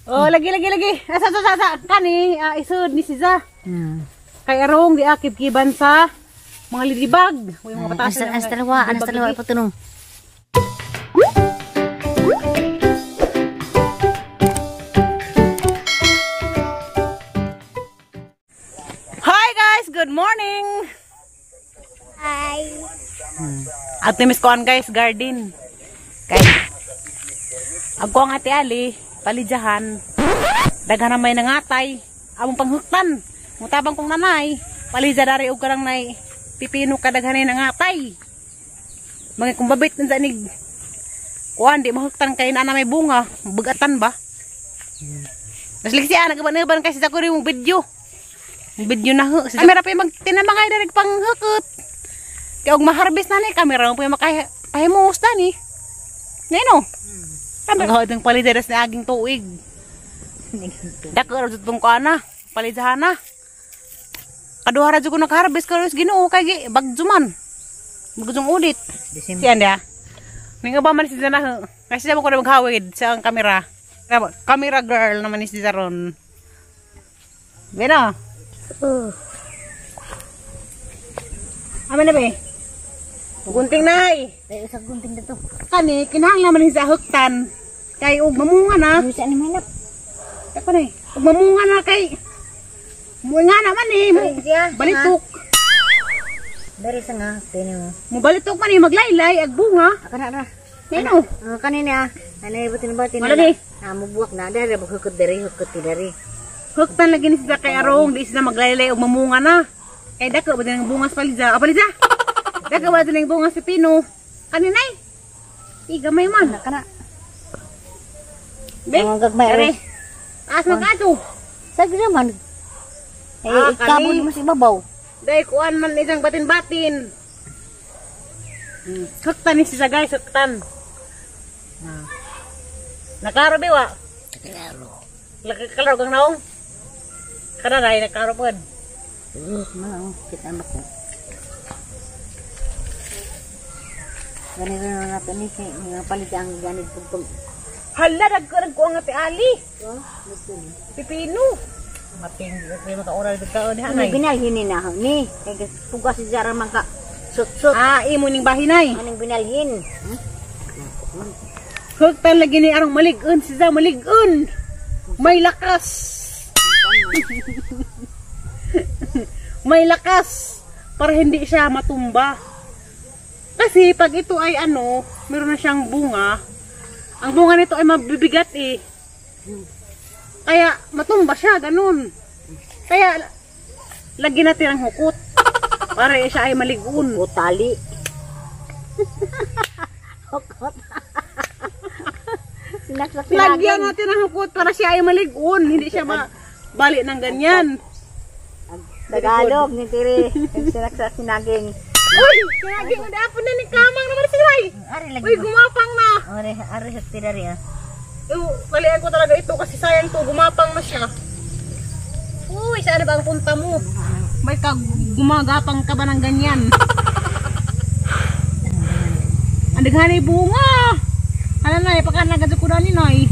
Oh, lagi lagi lagi. Asa sa sa sa kani isod ni siza. Kay arong di akib-kiban sa mga ladybug. Uy, mga patasan. Anas dalawa, anas dalawa ipatunong. Hi guys, good morning. Hi. At miss ko guys, garden. Kay ako ang Ate Ali, palidyahan. Daghan na may nangatay. Among panghuktan. Mutabang kong nanay. Palidya dari og karang nay pipino ka daghan na nangatay. Mga kung babit na nig kuan di mahuktan kay na may bunga, bugatan ba? Naslig siya nagaban-gaban kasi sa ko rin video. Video na ho. Kamera pa yung magtinamangay dari panghukot. Kaya og ma-harvest na ni kamera mo pa yung makahimos na ni. Ngayon o. Ang ng palideras na aging tuig. Dako ra jud tong kuana, palidahan na. Kaduha ra jud ko naka-harvest karon Ginoo kay gi bagyo man. Bagyong ulit. Siyan dia. Ninga ba man si Zana ho. Kasi siya mo ko na maghawid sa ang kamera. Camera girl naman ni si Zaron. Bena. Amin na be. Gunting nay. Ay, usag gunting dito. Kani kinahanglan man ni sa huktan. Kay og mamunga na. Ano sa ni manap? Ako na eh. Og mamunga na kay muinga naman eh. Mo, balitok. Dari sa nga kini mo. Mo balitok man eh maglaylay ag bunga. Aka na ra. Nino. Kanina ano ibutin ba tin? Wala ni. Ah, mubuwak na dari hukot dari hukot dari. Huktan lagi ni sila kay arong di sila maglaylay og mamunga na. Kay dako ba din ang bunga sa palidya? Ah, palidya. Dako ba din ang bunga sa pino? Kaninay. Di gamay man. Kana. Be. Ang gagmay Are. are. Taas man kadto. Sa man. Eh, Ah, ikabon kani. mo sa ibabaw. Dahil kuan man isang batin-batin. Huktan ni siya guys, huktan. Ah. Naklaro biwa? Klaro. Klaro kang naong? Kada dahil naklaro pod. Mao, kita anak ko. Ganito na natin ni kay mga palit ang ganit pag Hala, nagkarag ko ang Ate Ali. Oh, Pipino. Mating, di ko makaoral dito ni Ano Hanay. binalhin ni na ni. Kay pugas si Zara man ka. Sut-sut. Ah, imo ning bahinay. Anong binalhin? Huktan lagi ni arong malig-on siya, malig-on. May lakas. May lakas para hindi siya matumba. Kasi pag ito ay ano, meron na siyang bunga. Ang bunga nito ay mabibigat eh. Kaya matumba siya, ganun. Kaya lagyan natin ang hukot para siya ay maligon. O tali. Hukot. Sinaksak Lagyan natin ang hukot para siya ay maligon, hindi siya mabali ng ganyan. Tagalog ni Tiri. Sinaksak sinaging. Uy, sinaging udah na ni kamang naman si Ray. Ari lagi. Uy, gumapang na. Ari ari sa Tiri ah. Kalian ko talaga ito kasi sayang to, gumapang na siya. Uy, saan ba ang punta mo? May gumagapang ka ba ng ganyan? Ang daghanay bunga. Ano na, ipakanagad ko na ni Noy.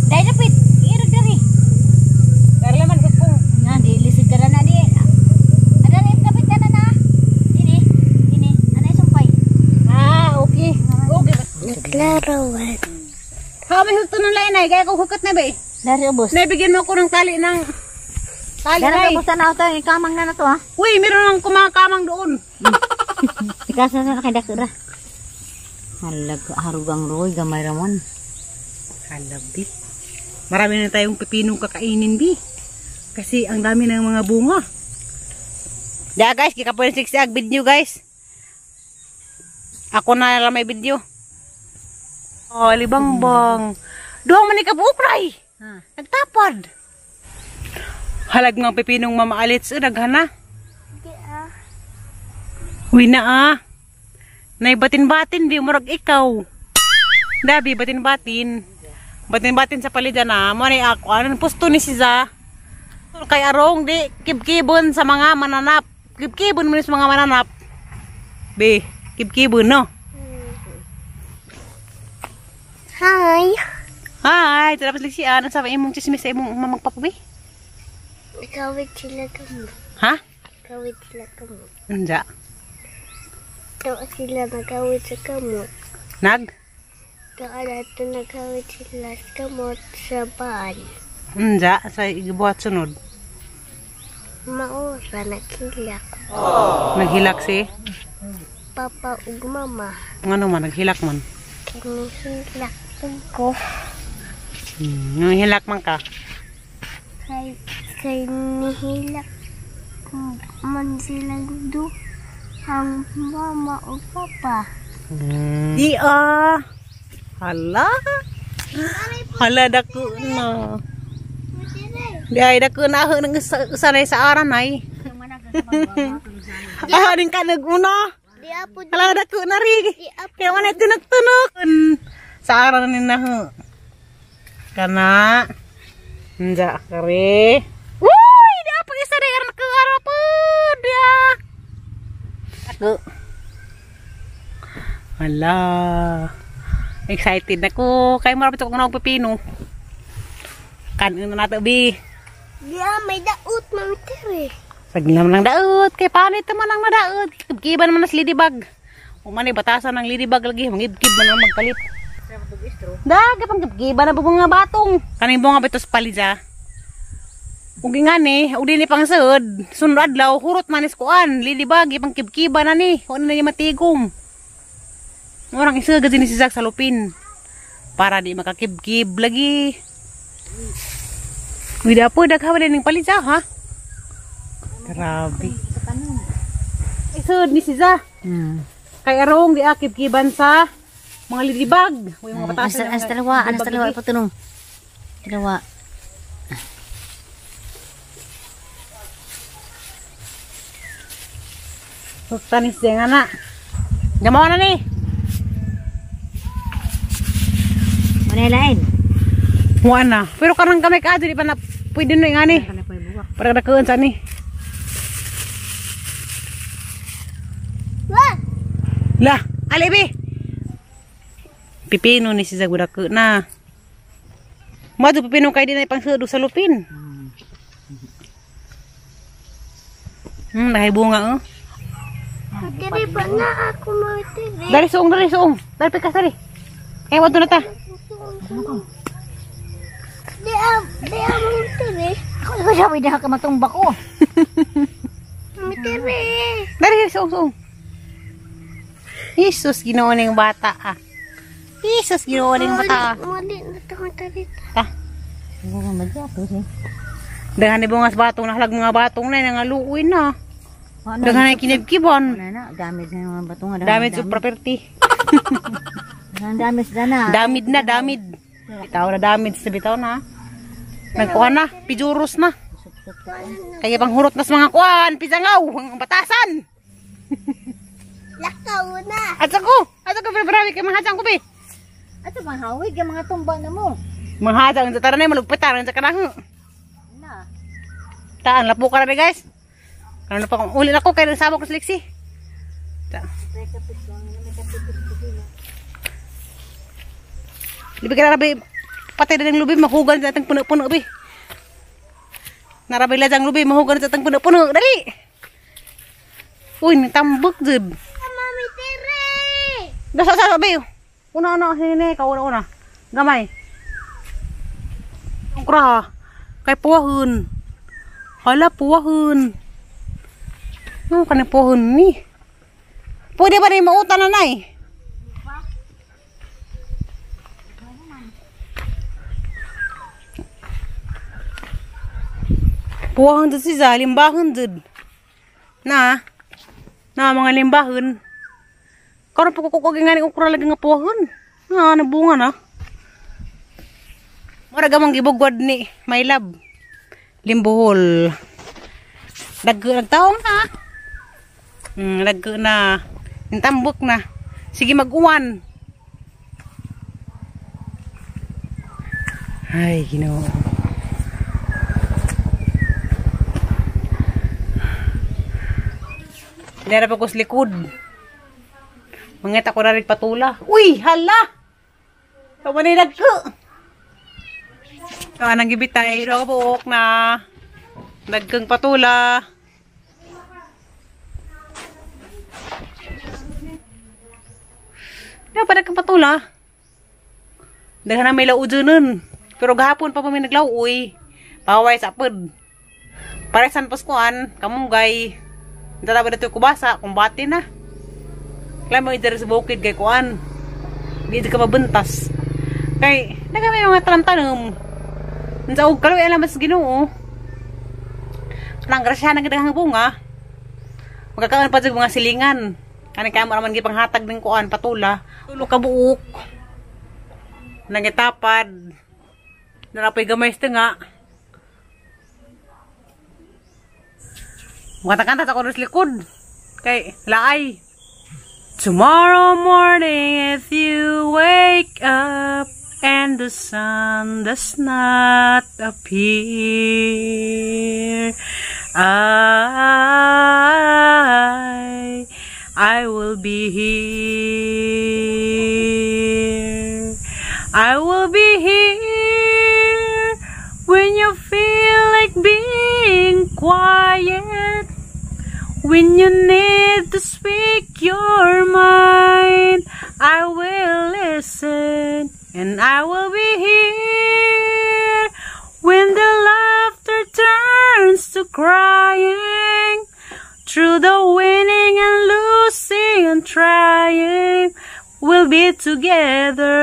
Dai dapit, irag dari. Dari laman ko kung Nga di lisod ka na di. Ada na kapit ka na na. Dini, dini, anay sumpay. Ah, okay. Okay. Naglarawan. Ha, may hukto ng lain ay. Kaya ko hukot na ba eh. Dari ubos. Naibigyan mo ako ng tali ng... Tali Dari ay. ubos na to, kamang na na to ha. Uy, meron ng kumakamang doon. Ikasa na kay dakura. Halag harugang roy gamay ramon. Halag, di. Marami na tayong pipinong kakainin, di. Kasi ang dami ng mga bunga. Ya guys, kika po yung 60 ag video guys. Ako na lang may video. Oh, libangbang. Duhang man ni kabuok, ray. Ha. Nagtapad. Halag nga pipinong Mama Alits, daghana. Uy na ah. Nay batin-batin bi murag ikaw. Dabi batin-batin. Batin-batin sa palida na mo ni ako anon pusto ni siza. Kay arong di kibkibon sa mga mananap. Kibkibon mo ni sa mga mananap. Be, kibkibon no. Ha. Ay, tapos liksian. Ang sabi imong chismis sa imong mamagpapabi? Nakawit sila kamo. Ha? Nakawit sila kamo. Unja. Tawa sila nagawit sa kamot. Nag? Tawa nato nagawit sila sa kamot sa baan. Unja. Sa igibuhat sunod. Maura naghilak. Naghilak si? Papa ug mama. Ngano man, naghilak man. Kinihilak ko. Naghilak man ka. Kay nihilak man sila do ang mama o papa. Di ah. Hala. Hala dako na. Di ay dako na ako nang sanay sa aran ay. Ah, din ka naguna. Di apo Hala dako na ri. di apo Kaya man tunok-tunok. Sa aran ni na ho. Kana. Nja kare. Uy, di apa isa di aran ke arapod ya. Ako. Hala. Excited na ko. Kay marapit ako ng pepino. Kanin na nato bi. Di ah, may daot mami tere. Saglam lang daot. Kay paano ito man ang nadaot? Kibkiban man nas ladybug. Umani batasan ng ladybug lagi. Mangibkib man ang magpalit. Dag, pang kibkiban na ba mga batong? Kaning bunga bitos palija. Ug ngani, ug dinhi pang sud, sunod adlaw hurot manis kuan, ladybug ipang kibkiban na ni. Wa na ni matigom. Orang isa gud ni si Zack sa lupin. Para di makakibkib lagi. Uy, dapo daghaw din ning palija ha. Grabe. Isod ni si Za. Kay arong di akib-kiban sa mga ladybug. Uy, mga batasan. As dalawa, anas dalawa ipatunong. Dalawa. Tanis din nga na. Gamawa na ni. Manay lain. Huwag na. Pero karang kami ka, di pa na pwede na nga ni. Kana pa buwak. Para nakuan sa ni. Wah! Lah, alibi. Pipino ni si Zagura ko na. Mado pipino kay di na ipang sa lupin. Nahay bunga oh. Diri pa na ako mami tere. Dari suong, dari suong. Dari pikas dari. Eh, wato na ta. Di ah, mami tere. Ako ikaw sabi na ka matumbak ko. Mami tere. Dari suong, suong. Jesus, Ginoo ning bata ah. Jesus, Ginoo ning bata. Mali na tawang tarit. Ta. Daghan ni bungas batong nahalag mga batong na nangaluoy na. Daghan ni kinibkibon. Na, damage na mga batong. Damage of property. Damage na na. Damid na, damid. Bitaw na damage sa bitaw na. Nagkuha na, pijuros na. Kaya pang hurot na sa mga kuan, pisangaw, ang batasan. Lakaw na. At ako, pero kay mahajang ko be. Ato mahawig ang mga tumba na mo. Mahajang sa taranay malugpitan sa kanang. Na. Taan lapo ka na guys. Ano pa kung uli ako kay nasabok ko sa liksi. Ta. Libi ka na patay na ng lubi, mahugan sa atang puno-puno bi. Narabay lajang lubi, mahugan sa atang puno-puno. Dali! Uy, nitambok jud. Mami tere. Dasa sa bi. Una una sini ka una una. Gamay. Okra. Kay puwahon. Hala puwahon. No kanang puwahon ni. Pwede ba ni mautan na nay? Puwahon jud si Za, limbahon jud. Na. Na mga limbahon. Karon pa ko kog ngani okra lagi nga puwahon. Na nabunga na. Mura gamang gibugwad ni my love. Limbuhol. Dagko nagtaong ha. Dagko na. Nintambok na. Sige mag-uwan. Ay, Ginoo. Dara pa ko sa likod. Mangita ko na rin patula. Uy, hala! Tama ni nagko. So, anang gibitay, daw buok na nagkang patula. Ya, pa nagkang patula. Daghan na may laujo nun. Pero gahapon pa pa may naglauoy. Paway sa apod. Paresan paskuan, kamunggay. Tataba na ito kubasa, kumbate na. Kaya mo idari sa bukid kay kuan. Di ka mabentas. Kay, naga may mga taram-tanom. Sa og kaloy alam mas Ginoo. Kanang grasya na gid ang bunga. Magkakaon pa jud mga silingan. Kani kay mo naman gipanghatag ning kuan patula. Tulo ka buok. Nangitapad. Narapoy gamay sa nga. Makanta-kanta sa ako sa likod. Kay laay. Tomorrow morning if you wake up and the sun does not appear, I will be here. I will be here when you feel like being quiet, when you need to speak your mind. I will listen and I will be here when the laughter turns to crying, through the winning and losing and trying, we'll be together.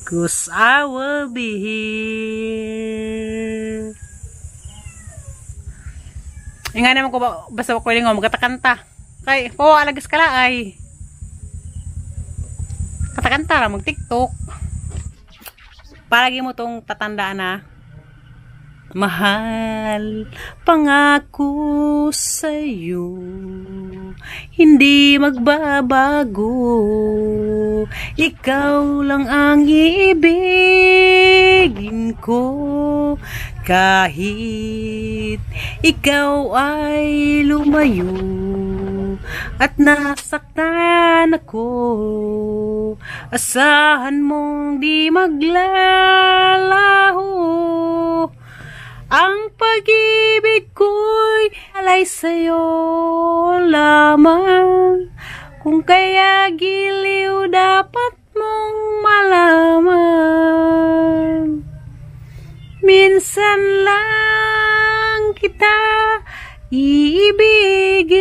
'Cause I will be here. Nga naman ko ba, basta ko lingaw magkatakanta. Kay, po, alagis ka ay. Katakanta ra, mag-TikTok. Palagi mo tong tatandaan na, mahal, pangako sa'yo, hindi magbabago. Ikaw lang ang iibigin ko, kahit ikaw ay lumayo at nasaktan ako. Asahan mong di maglalaho ang pag-ibig ko'y alay sa'yo lamang. Kung kaya giliw, dapat mong malaman. Minsan lang kita iibigin.